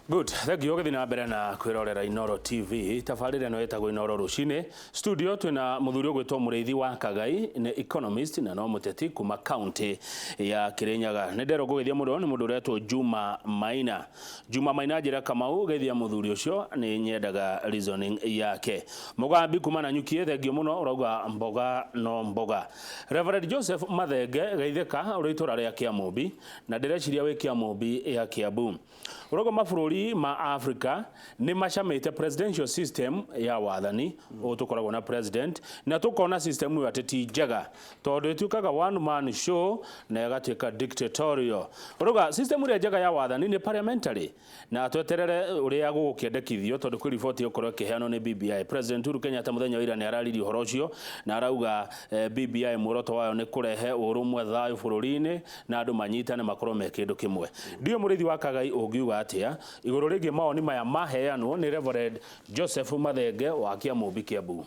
Good, thank you ũgĩthiĩ na mbere na kwĩrorera Inoro TV. Tabarĩra ĩno ĩtagwo Inoro rũcinĩ. Studio twĩna mũthuri ũgwĩtwo Mũrĩithi wa Kagai, nĩ economist na no mũteti kuma county ya Kirinyaga. Nĩ nderwo ngũgeithia mũno nĩ mũndũ ũretwo Juma Maina. Juma Maina njĩra Kamau geithia mũthuri ũcio nĩ nyendaga reasoning yake. Mũgambi kuma Nanyukie thengio mũno ũrauga mboga no mboga. Reverend Joseph Mathenge geithĩka ũrĩ itũra rĩa Kĩamũmbi na ndĩreciria wĩ Kĩamũmbi ya Kiambu. Ũrauga mabũrũri ma Africa nĩ macamĩte presidential system ya wathani ũũ tũkoragwo na president na tũkona system ĩyo atĩ ti njega tondũ ĩtuĩkaga one man show na ĩgatuĩka dictatorial. Ũrauga system ĩrĩa njega ya wathani nĩ parliamentary na tweterere ũrĩa gũgũkĩendekithio tondũ kwĩ riboti ĩgũkorwo ĩkĩheanwo nĩ BBI. President Uhuru Kenyatta mũthenya wa ira nĩ araririe ũhoro ũcio na arauga BBI muoroto wayo nĩ kũrehe ũrũmwe thayũ bũrũri-inĩ na andũ manyitane makorwo me kĩndũ kĩmwe. Ndiũĩ Mũrĩithi wa Kagai ũngiuga atĩa igũrũ rĩgiĩ mawoni maya maheanwo nĩ Reverend Joseph Mathenge wa Kĩamũmbi Kĩambu.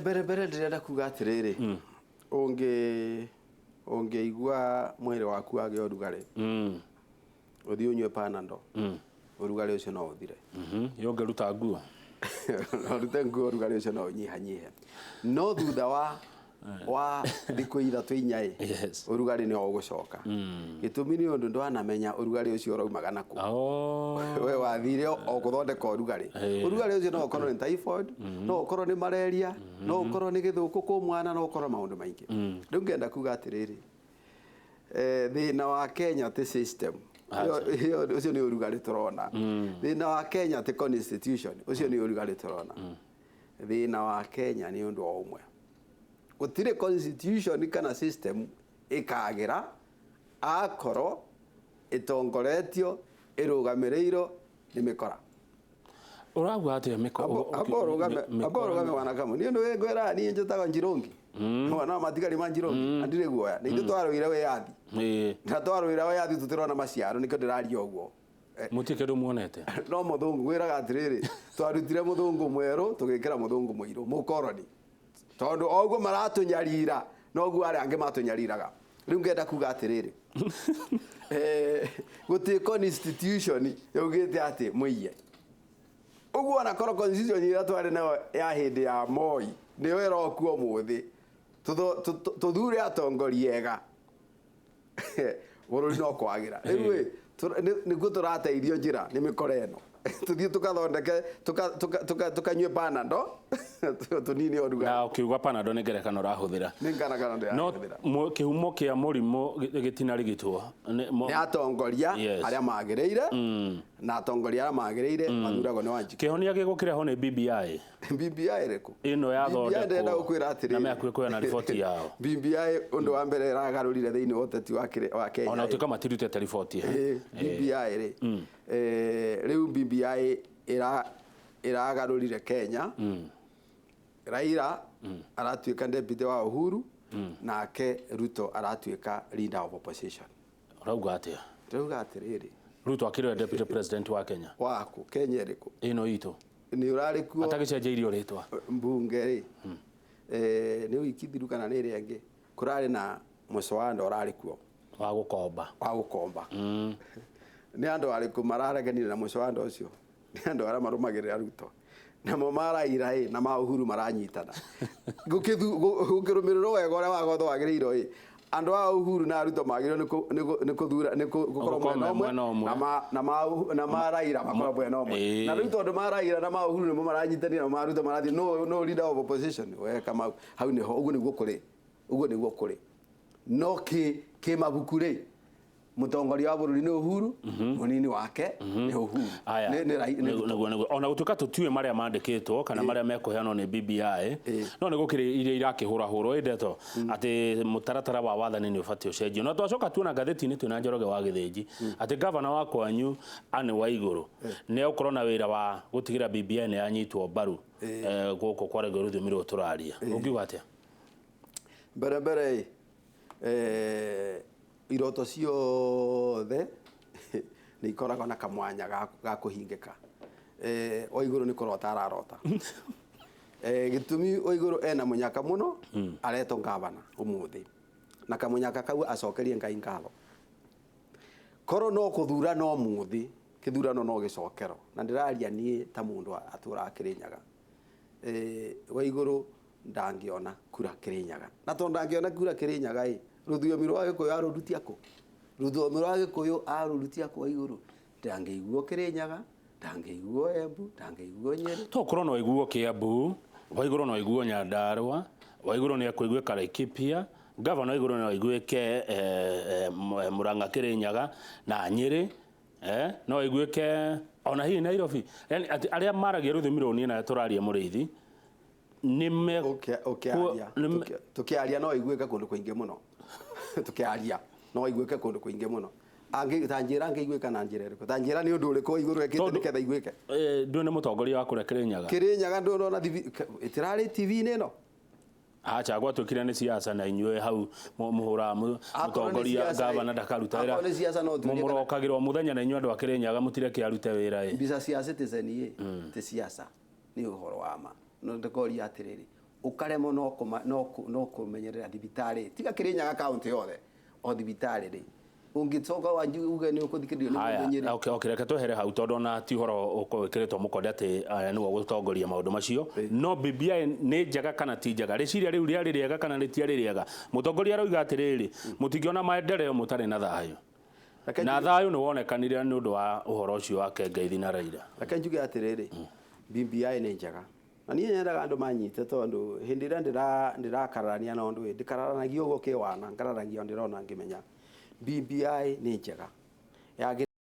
Mbere mbere ndĩrenda kuga atĩrĩrĩ, ũngĩ ũngĩigua mwĩrĩ waku wagĩa ũrugarĩ, ũthiĩ ũnyue Panadol, ũrugarĩ ũcio no ũthire. Ũngĩruta nguo. Ũrute nguo ũrugarĩ ũcio no ũnyihanyihe. No thutha wa thikũ 3 4 ĩ, ũrugarĩ nĩ ũgũcoka. Gĩtũmi nĩ ũndũ ndwanamenya ũrugarĩ ũcio ũraumaga nakũ. We wathire o gũthondeka ũrugarĩ. Ũrugarĩ ũcio no ũkorwo nĩ typhoid, no ũkorwo nĩ malaria, no ũkorwo nĩ gĩthũkũ kũ mwana, no ũkorwo maũndũ maingĩ. Rĩu ngenda kuga atĩrĩrĩ, thĩna wa Kenya ti system. Ũcio nĩ ũrugarĩ tũrona. Thĩna wa Kenya ti constitution, ũcio nĩ ũrugarĩ tũrona. Thĩna wa Kenya nĩ ũndũ o ũmwe. Gũtirĩ constitution kana system ĩkagĩra akorwo ĩtongoretio ĩrũgamĩrĩirwo nĩ mĩkora. Ũrauga atĩa Amba ũrũgame wana kamwe. Niĩ nĩwe ngwĩraga niĩ njĩtagwo Njirũngi. Mwana wa matigari ma Njirũngi. Na ndirĩ guoya. Na ithuĩ twarũire wĩyathi. Na twarũĩra wĩyathi tũtirona maciaro nĩkĩo ndĩraria ũguo. Mũtirĩ kĩndũ muonete. No mũthũngũ ngwĩraga atĩrĩrĩ, twarutire mũthũngũ mwerũ tũgĩkĩra mũthũngũ mũirũ, mũkoroni. Tondũ o ũguo maratũnyarira noguo arĩa angĩ matũnyariraga. Rĩu ngenda kuga atĩrĩrĩ, gũtirĩ constitution yaugĩte atĩ mũiye. Ũguo ona korwo constitution ĩrĩa twarĩ nayo ya hĩndĩ ya Moi nĩyo ĩrokuo ũmũthĩ, tũthure atongoria ega, bũrũri no kwagĩra. Rĩu ĩ, nĩkuo tũrateithio njĩra nĩ mĩkora ĩno. Tũthiĩ tũkathondeke, tũkanyue Panadol, tũnine ũrugarĩ. Na ũkiuga Panadol nĩ ngerekano ũrahũthĩra. Nĩ ngerekano ndĩrahũthĩra. No kĩhumo kĩa mũrimũ gĩtinarigitwo. Nĩ atongoria arĩa magĩrĩire, na atongoria arĩa magĩrĩire mathuragwo nĩ Wanjikũ. Kĩhonia gĩgũkĩrehwo nĩ BBI. BBI ĩrĩkũ? Ĩno BBI ndĩrenda gũkwĩra atĩrĩrĩ. Na me hakuhĩ kũheana riboti yao. BBI ũndũ wa mbere ĩragarũrire thĩinĩ wa ũteti wa Kenya. Ona gũtuĩka matirutĩte riboti. BBI rĩ, rĩu BBI ĩragarũrire Kenya. Raila aratuĩka deputy wa Uhuru, nake Ruto aratuĩka leader of opposition. Ũrauga atĩa? Ndĩrauga atĩrĩrĩ. Ruto akĩrĩ we deputy president wa Kenya. Waku, Kenya ĩrĩkũ? Ĩno itũ. Nĩ ũrarĩ kuo. Atagĩcenjeirio rĩtwa. Mbunge rĩ, nĩ wiki thiru kana nĩ ĩrĩa ĩngĩ, kũrarĩ na mũcwanda ũrarĩ kuo. Wa gũkomba. Wa gũkomba. Nĩ andũ arĩkũ marareganire na mũcwanda ũcio? Nĩ andũ arĩa marũmagĩrĩra Ruto. Namo ma Raila ĩ, na ma Uhuru maranyitana. Gũkĩrũmĩrĩrwo wega ũrĩa watho wagĩrĩirwo ĩ, andũ a Uhuru na Ruto magĩrĩirwo nĩ kũthura nĩ gũkorwo mwena ũmwe na ma Raila makorwo mwena ũmwe. Na rĩu tondũ ma Raila na ma Uhuru nĩmo maranyitanĩra namo ma Ruto marathiĩ, no leader of opposition? We Kamau, hau nĩho, ũguo nĩguo kũrĩ, ũguo nĩguo kũrĩ. No kĩmabuku rĩ, Mũtongoria wa bũrũri nĩ Uhuru, mũnini wake nĩ Uhuru. Aya, Nĩ Ruto. Nĩguo, nĩguo. Ona gũtuĩka tũtiũĩ marĩa mandĩkĩtwo kana marĩa mekũheanwo nĩ BBI, no nĩ gũkĩrĩ iria irakĩhũrahũrwo ĩ ndeto atĩ mũtaratara wa wathani nĩ ũbatiĩ ũcenjio. Na twacoka tuona ngathĩti-inĩ twĩna Njoroge wa Gĩthĩnji atĩ gavana wa kwanyu Anne Waigũrũ nĩ egũkorwo na wĩra wa gũtigĩrĩra BBI nĩ yanyitwo mbaru gũkũ kwaragio rũthiomi rũrũ tũraria. Ũngiuga atĩa? Mbere mbere ĩ, iroto ciothe nĩ ikoragwo na kamwanya ga kũhingĩka. Waigũrũ nĩ kũrota ararota. Gĩtũmi Waigũrũ ena mũnyaka mũno, aretwo ngavana ũmũthĩ. Na kamũnyaka kau acokerie Ngai ngatho. Korwo no kũthurana ũmũthĩ, Kithurano no gicokero na ndiraria nie ta mundu aturaga Kirinyaga. Waiguru ndangiona kura Kirinyaga, na tondu ndangiona kura Kirinyaga i ruthiomi rwa Gikuyu arurutia ku? Ruthiomi rwa Gikuyu arurutia ku Waiguru? Ndangĩiguo Kirinyaga, ndangĩiguo Embu, ndangĩiguo Nyeri. To korwo no iguo Kiambu, Waiguru no iguo Nyandarua, Waiguru ni akuiguĩka Laikipia, gavana Waiguru no aiguĩke Murang'a, Kirinyaga na Nyeri, no aiguĩke ona hihi Nairobi. Yani ati aria maragia rũthiomi rũu niĩ nawe tũraria, Mũrĩithi, nĩ me Ũkĩaria tukiaria no iguĩke kũndũ kũingĩ mũno. Tukiaria no iguĩke kũndũ kũingĩ mũno. Angĩ ta njĩra angĩiguĩka na njĩra ĩrĩkũ? Ta njĩra nĩ ũndũ ũrĩkũ Waiguru ekĩte nĩgetha iguĩke? Ndũĩ nĩ mũtongoria wa kũrĩa Kirinyaga? Kirinyaga ndũrona ĩtĩrarĩ TV-inĩ ĩno. Acha gwatuĩkire nĩ siasa na inyuĩ hau mũhũraga mũtongoria gavana ndakaruta wĩra. Akorwo nĩ siasa no turie. Mũrokagĩrwo mũthenya na inyuĩ andũ a Kirinyaga mũtireke arute wĩra ĩ. Mbica cia Citizen ĩ ti siasa, nĩ ũhoro wa ma. No ndĩkoria atĩrĩrĩ, ũkaremwo no kũmenyerera thibitarĩ tiga Kirinyaga kaunti yothe, o thibitarĩ rĩ, ũngĩcoka wanji uge nĩ ũkũthikĩrĩrio nĩ mũndũ Nyĩrĩ? Okay, reke twehere hau tondũ ona ti ũhoro ũkorwo wĩkĩrĩtwo mũkonde atĩ nĩwe ũgũtongoria maũndũ macio. No BBI nĩ njega kana ti njega? Rĩciria rĩu rĩarĩ rĩega kana rĩtiarĩ rĩega? Mũtongoria aroiga atĩrĩrĩ, mũtingĩona maendeleo mũtarĩ na thayũ, na thayũ nĩ wonekanire nĩ ũndũ wa ũhoro ũcio wa Kengeithi na Raila. Reke njuge atĩrĩrĩ, BBI nĩ njega na niĩ nyendaga andũ manyite, tondũ hĩndĩ ĩrĩa ndĩrakararania na ũndũ ĩ ndikararanagia ũguo kĩwana, ngararagia ndĩrona ngĩmenya BBI nĩ njega. Yagĩrĩire.